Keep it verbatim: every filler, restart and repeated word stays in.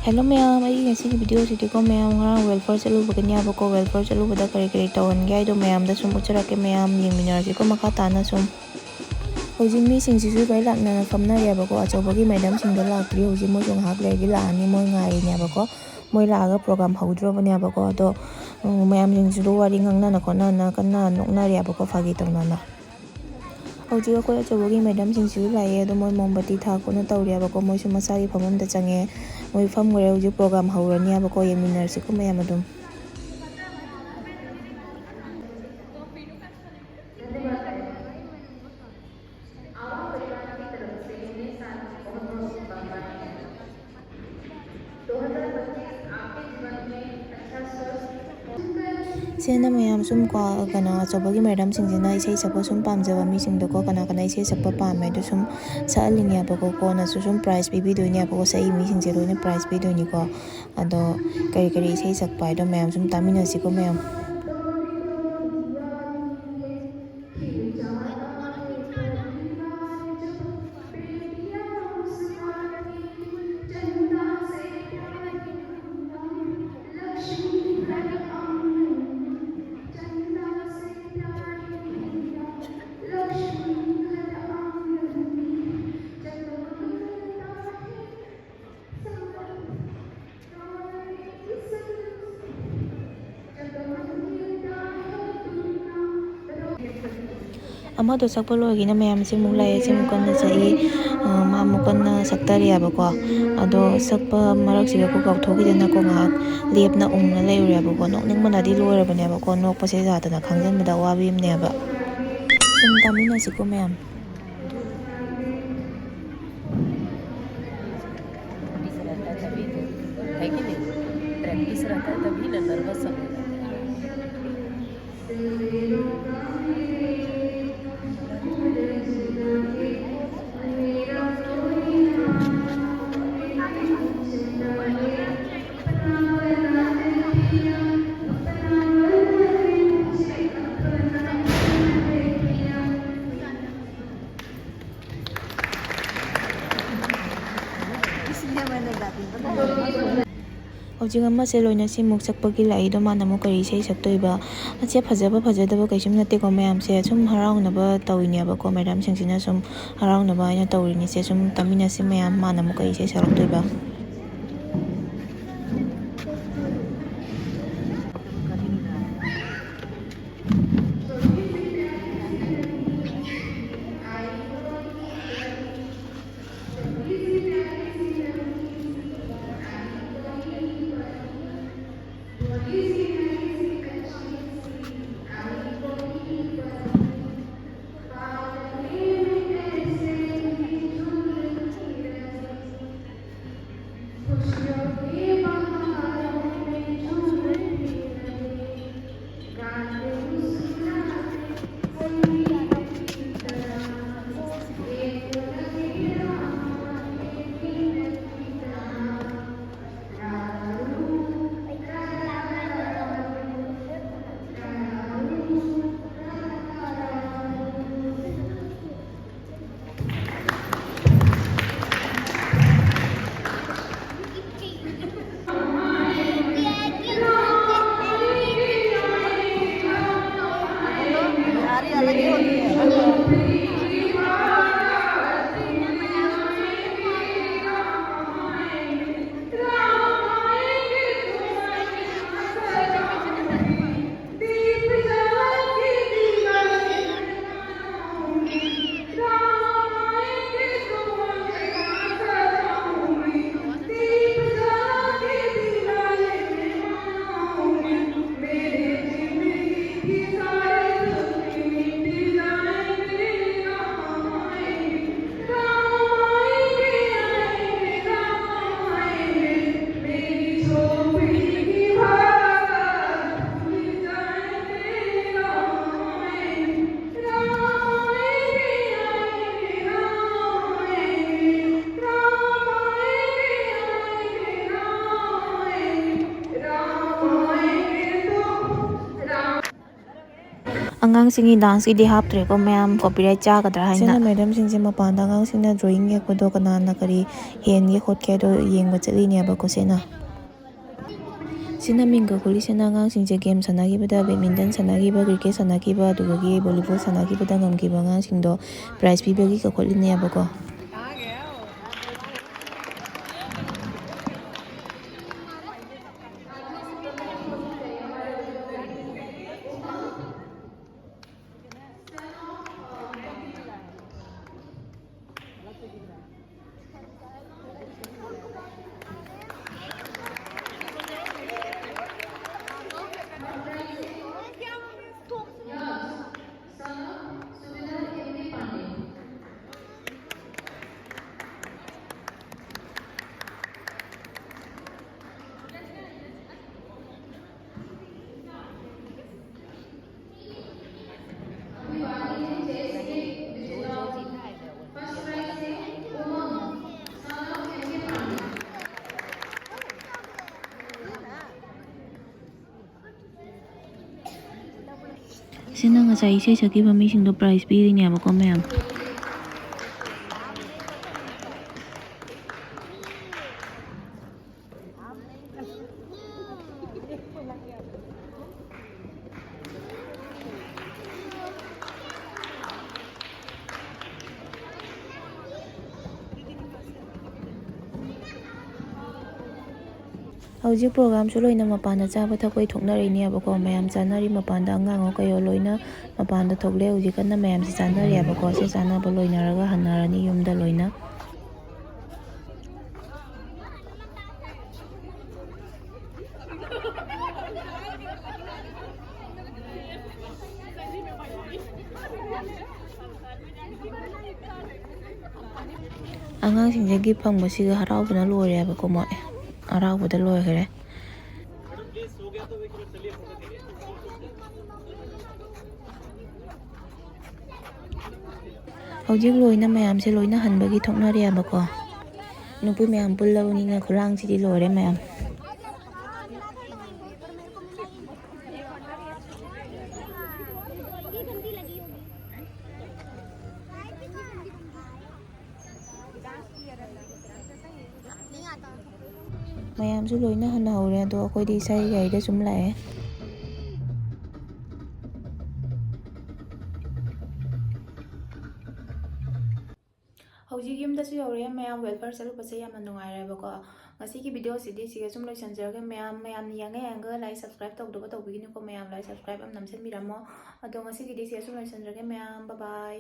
Hello ꯃꯌꯥꯝ, ꯑꯩꯒꯤ ꯉꯁꯤꯒꯤ video ꯁꯤꯗꯤꯀꯣ ꯃꯌꯥꯝ, ꯉꯔꯥꯡ welfare ꯆꯠꯂꯨꯕꯒꯤꯅꯦꯕꯀꯣ, welfare ꯆꯠꯂꯨꯕꯗ ꯀꯔꯤ ꯀꯔꯤ ꯇꯧꯍꯟꯒꯦ ꯍꯥꯏꯗꯣ ꯃꯌꯥꯝꯗ ꯁꯨꯝ ꯎꯠꯆꯔꯛꯀꯦ꯫ ꯃꯌꯥꯝ ꯌꯦꯡꯃꯤꯟꯅꯔꯁꯤꯀꯣ ꯃꯈꯥ ꯇꯥꯅ ꯁꯨꯝ꯫ ꯍꯧꯖꯤꯛ ꯃꯤꯁꯤꯡꯁꯤꯁꯨ ꯂꯣꯏ ꯂꯥꯛꯅ ꯐꯝꯅꯔꯦꯕꯀꯣ꯫ ꯑꯆꯧꯕꯒꯤ madam ꯁꯤꯡꯗꯣ ꯂꯥꯛꯇ꯭ꯔꯤ꯫ ꯍꯧꯖꯤꯛ ꯃꯣꯏꯁꯨ ꯉꯥꯏꯍꯥꯛ ꯂꯩꯔꯗꯤ ꯂꯥꯛꯑꯅꯤ꯫ ꯃꯣꯏ ꯉꯥꯏꯔꯤꯅꯦꯕꯀꯣ꯫ ꯃꯣꯏ ꯂꯥꯛꯑꯒ program ꯍꯧꯗ꯭ꯔꯣꯕꯅꯦꯕꯀꯣ꯫ ꯑꯗꯣ, ꯎꯝ, ꯃꯌꯥꯝꯁꯤꯡꯁꯤꯗꯣ ꯋꯥꯔꯤ ꯉꯥꯡꯅꯅ ꯈꯣꯠꯅꯅ ꯀꯟꯅ ꯅꯣꯛꯅꯔꯦꯕꯀꯣ, ꯐꯥꯒꯤ ꯇꯧꯅꯅ꯫ ꯍꯧꯖꯤꯛ ꯑꯩꯈꯣꯏ ꯑꯆꯧꯕꯒꯤ madam ꯁꯤꯡꯁꯤꯁꯨ ꯂꯥꯛꯑꯦ꯫ ꯑꯗꯣ ꯃꯣꯏ ꯃꯣꯝꯕꯇꯤ ꯊꯥ ꯈꯣꯠꯅ ꯇꯧꯔꯤꯑꯕꯀꯣ꯫ ꯃꯣꯏꯁꯨ ꯃꯁꯥꯒꯤ ꯐꯝꯐꯝꯗ ꯆꯪꯉꯦ꯫ ꯃꯣꯏ ꯐꯝꯈ꯭ꯔꯦ꯫ ꯍꯧꯖꯤꯛ program ꯍꯧꯔꯅꯤ ꯍꯥꯏꯕꯀꯣ꯫ ꯌꯦꯡꯃꯤꯟꯅꯔꯁꯤꯀꯣ ꯃꯌꯥꯝ ꯑꯗꯨꯝ꯫ ꯁꯤꯅ ꯃꯌꯥꯝ ꯁꯨꯝ ꯀꯣ, ꯀꯩꯅꯣ, ꯑꯆꯧꯕꯒꯤ madam ꯁꯤꯡꯁꯤꯅ ꯏꯁꯩ ꯁꯛꯄ ꯁꯨꯝ ꯄꯥꯝꯖꯕ ꯃꯤꯁꯤꯡꯗꯀꯣ, ꯀꯅꯥ ꯀꯅꯥ ꯏꯁꯩ ꯁꯛꯄ ꯄꯥꯝꯃꯦ ꯑꯗꯨ ꯁꯨꯝ ꯁꯛꯍꯜꯂꯤꯅꯦꯕꯀꯣ꯫ ꯀꯣꯟꯅꯁꯨ ꯁꯨꯝ prize ꯄꯤꯕꯤꯗꯣꯏꯅꯦꯕꯀꯣ, ꯁꯛꯏ ꯃꯤꯁꯤꯡꯁꯦ ꯂꯣꯏꯅ prize ꯄꯤꯗꯣꯏꯅꯤꯀꯣ꯫ ꯑꯗꯣ ꯀꯔꯤ ꯀꯔꯤ ꯏꯁꯩ ꯁꯛꯄ ꯍꯥꯏꯗꯣ ꯃꯌꯥꯝ ꯁꯨꯝ ꯇꯥꯃꯤꯟꯅꯁꯤꯀꯣ ꯃꯌꯥꯝ꯫ ꯑꯃꯗꯣ ꯁꯛꯄ ꯂꯣꯏꯒꯤꯅ ꯃꯌꯥꯝꯁꯦ ꯑꯃꯨꯛ ꯂꯥꯛꯑꯦ꯫ ꯁꯤ ꯑꯃꯨꯛ ꯀꯟꯅ ꯁꯛꯏ꯫ ꯑ, ꯃꯥ ꯑꯃꯨꯛ ꯀꯟꯅ ꯁꯛꯇꯔꯤꯑꯕꯀꯣ꯫ ꯑꯗꯣ ꯁꯛꯄ ꯃꯔꯛꯁꯤꯗꯀꯣ ꯀꯥꯎꯊꯣꯛꯈꯤꯗꯅꯀꯣ ꯉꯥꯏꯍꯥꯛ ꯂꯦꯞꯅ ꯎꯪꯅ ꯂꯩꯔꯨꯔꯦꯕꯀꯣ꯫ ꯅꯣꯛꯅꯤꯡꯕꯅꯗꯤ ꯂꯣꯏꯔꯕꯅꯦꯕꯀꯣ꯫ ꯅꯣꯛꯄꯁꯦ ꯌꯥꯗꯅ ꯈꯥꯡꯖꯟꯕꯗ ꯑꯋꯥꯕꯤ ꯑꯃꯅꯦꯕ꯫ ꯁꯨꯝ ꯇꯥꯃꯤꯟꯅꯁꯤꯀꯣ ꯃꯌꯥꯝ꯫ है कि नहीं? Practice रहता है तभी ना nervous सब हो जाता है। इसलिए मैंने गा दी, पता है? ꯆꯤꯡ ꯑꯃꯁꯦ ꯂꯣꯏꯅ ꯁꯤꯃꯨꯛ ꯁꯛꯄꯒꯤ ꯂꯥꯛꯏꯗꯣ, ꯃꯥꯅ ꯑꯃꯨꯛ ꯀꯔꯤ ꯏꯁꯩ ꯁꯛꯇꯣꯏꯕ? ꯑꯁꯦ ꯐꯖꯕ ꯐꯖꯗꯕ ꯀꯩꯁꯨꯝ ꯅꯠꯇꯦꯀꯣ, ꯃꯌꯥꯝꯁꯦ ꯁꯨꯝ ꯍꯔꯥꯎꯅꯕ ꯇꯧꯔꯤꯅꯦꯕꯀꯣ꯫ ꯃꯦꯗꯥꯝꯁꯤꯡꯁꯤꯅ ꯁꯨꯝ ꯍꯔꯥꯎꯅꯕ ꯍꯥꯏꯅ ꯇꯧꯔꯤꯅꯤꯁꯦ꯫ ꯁꯨꯝ ꯇꯝꯃꯤꯟꯅꯁꯤ ꯃꯌꯥꯝ, ꯃꯥꯅ ꯑꯃꯨꯛ ꯀꯔꯤ ꯏꯁꯩ ꯁꯛꯂꯛꯇꯣꯏꯕ? ꯑꯉꯥꯡꯁꯤꯡꯒꯤ ꯗꯥꯟꯁꯀꯤꯗꯤ ꯍꯥꯞꯇ꯭ꯔꯦꯀꯣ ꯃꯌꯥꯝ, ꯀꯣꯄꯤꯔꯥꯏꯠ ꯆꯥꯒꯗ꯭ꯔꯥ ꯍꯥꯏꯅ꯫ ꯁꯤꯅ ꯃꯦꯗꯥꯝꯁꯤꯡꯁꯦ ꯃꯄꯥꯟꯗ ꯑꯉꯥꯡꯁꯤꯡꯅ ꯗ꯭ꯔꯣꯌꯤꯡ ꯌꯦꯛꯄꯗꯣ ꯀꯅꯥꯅ ꯀꯔꯤ ꯍꯦꯟꯒꯦ ꯈꯣꯠꯀꯦ ꯍꯥꯏꯗꯣ ꯌꯦꯡꯕ ꯆꯠꯂꯤꯅꯦꯕꯀꯣ ꯁꯤꯅ꯫ ꯁꯤꯅ ꯃꯤꯡ ꯀꯧꯈꯠꯂꯤꯁꯤꯅ ꯑꯉꯥꯡꯁꯤꯡꯁꯦ ꯒꯦꯝ ꯁꯥꯟꯅꯈꯤꯕꯗ, ꯕꯦꯗꯃꯤꯟꯇꯟ ꯁꯥꯟꯅꯈꯤꯕ, ꯀ꯭ꯔꯤꯀꯦꯠ ꯁꯥꯟꯅꯈꯤꯕ, ꯑꯗꯨꯗꯒꯤ ꯚꯣꯂꯤꯕꯣꯜ ꯁꯥꯟꯅꯈꯤꯕꯗ ꯉꯝꯈꯤꯕ ꯑꯉꯥꯡꯁꯤꯡꯗꯣ ꯄ꯭ꯔꯥꯏꯖ ꯄꯤꯕꯒꯤ ꯀꯧꯈꯠꯂꯤꯅꯦꯕꯀꯣ꯫ ꯁꯤꯅ ꯉꯁꯥꯏ ꯏꯁꯩ ꯁꯛꯈꯤꯕ ꯃꯤꯁꯤꯡꯗꯣ ꯄ꯭ꯔꯥꯏꯖ ꯄꯤꯔꯤꯅꯦꯕꯀꯣ, ꯃꯌꯥꯝ꯫ ꯍꯧꯖꯤꯛ ꯄ꯭ꯔꯣꯒ꯭ꯔꯥꯝꯁꯨ ꯂꯣꯏꯅ ꯃꯄꯥꯟꯗ ꯆꯥꯕ ꯊꯛꯄꯒꯤ ꯊꯣꯛꯅꯔꯤꯅꯦꯕꯀꯣ꯫ ꯃꯌꯥꯝ ꯆꯥꯅꯔꯤ ꯃꯄꯥꯟꯗ, ꯑꯉꯥꯡꯑꯣ ꯀꯩꯑꯣ ꯂꯣꯏꯅ ꯃꯄꯥꯟꯗ ꯊꯣꯛꯂꯛꯑꯦ꯫ ꯍꯧꯖꯤꯛ ꯀꯟꯅ ꯃꯌꯥꯝꯁꯦ ꯆꯥꯅꯔꯤꯑꯕꯀꯣ꯫ ꯁꯤ ꯆꯥꯅꯕ ꯂꯣꯏꯅꯔꯒ ꯍꯟꯅꯔꯅꯤ ꯌꯨꯝꯗ ꯂꯣꯏꯅ꯫ ꯑꯉꯥꯡꯁꯤꯡꯁꯦ ꯒꯤꯐ ꯐꯪꯕꯁꯤꯒ ꯍꯔꯥꯎꯕꯅ ꯂꯣꯏꯔꯦꯕꯀꯣ꯫ ꯃꯣꯏ ꯍꯔꯥꯎꯕꯗ ꯂꯣꯏꯈ꯭ꯔꯦ꯫ ꯍꯧꯖꯤꯛ ꯂꯣꯏꯅ ꯃꯌꯥꯝꯁꯦ ꯂꯣꯏꯅ ꯍꯟꯕꯒꯤ ꯊꯣꯛꯅꯔꯦꯕꯀꯣ꯫ ꯅꯨꯄꯤ ꯃꯌꯥꯝ ꯄꯨꯜꯂꯕꯅꯤꯅ ꯈꯨꯂꯥꯡꯁꯤꯗꯤ ꯂꯣꯏꯔꯦ ꯃꯌꯥꯝ꯫ ꯃꯌꯥꯝꯁꯨ ꯂꯣꯏꯅ ꯍꯟꯅꯍꯧꯔꯦ, ꯑꯗꯣ ꯑꯩꯈꯣꯏꯗꯤ ꯏꯁꯥꯒꯤ ꯒꯥꯔꯤꯗ ꯁꯨꯝ ꯂꯥꯛꯑꯦ꯫ ꯍꯧꯖꯤꯛ ꯌꯨꯝꯗꯁꯨ ꯌꯧꯔꯦ꯫ ꯃꯌꯥꯝ ꯋꯦꯜꯐꯤꯌꯔ ꯆꯠꯂꯨꯕꯁꯦ ꯌꯥꯝꯅ ꯅꯨꯡꯉꯥꯏꯔꯦꯕꯀꯣ꯫ ꯉꯁꯤꯒꯤ ꯚꯤꯗꯤꯑꯣꯁꯤꯗꯤ ꯁꯤꯒ ꯁꯨꯝ ꯂꯣꯏꯁꯤꯟꯖꯔꯒꯦ꯫ ꯃꯌꯥꯝ, ꯃꯌꯥꯝꯅ ꯌꯦꯡꯉ ꯌꯦꯡꯉꯒ ꯂꯥꯏꯛ ꯁꯕꯁꯀ꯭ꯔꯥꯏꯕ ꯇꯧꯗꯕ ꯇꯧꯕꯤꯒꯅꯨꯀꯣ꯫ ꯃꯌꯥꯝ ꯂꯥꯏꯛ ꯁꯕꯁꯀ꯭ꯔꯥꯏꯕ ꯑꯃ ꯅꯝꯁꯤꯟꯕꯤꯔꯝꯃꯣ꯫ ꯑꯗꯣ ꯉꯁꯤꯒꯤꯗꯤ ꯁꯤꯒ ꯁꯨꯝ ꯂꯣꯏꯁꯤꯟꯖꯔꯒꯦ ꯃꯌꯥꯝ꯫ ꯕꯥꯏ ꯕꯥꯏ꯫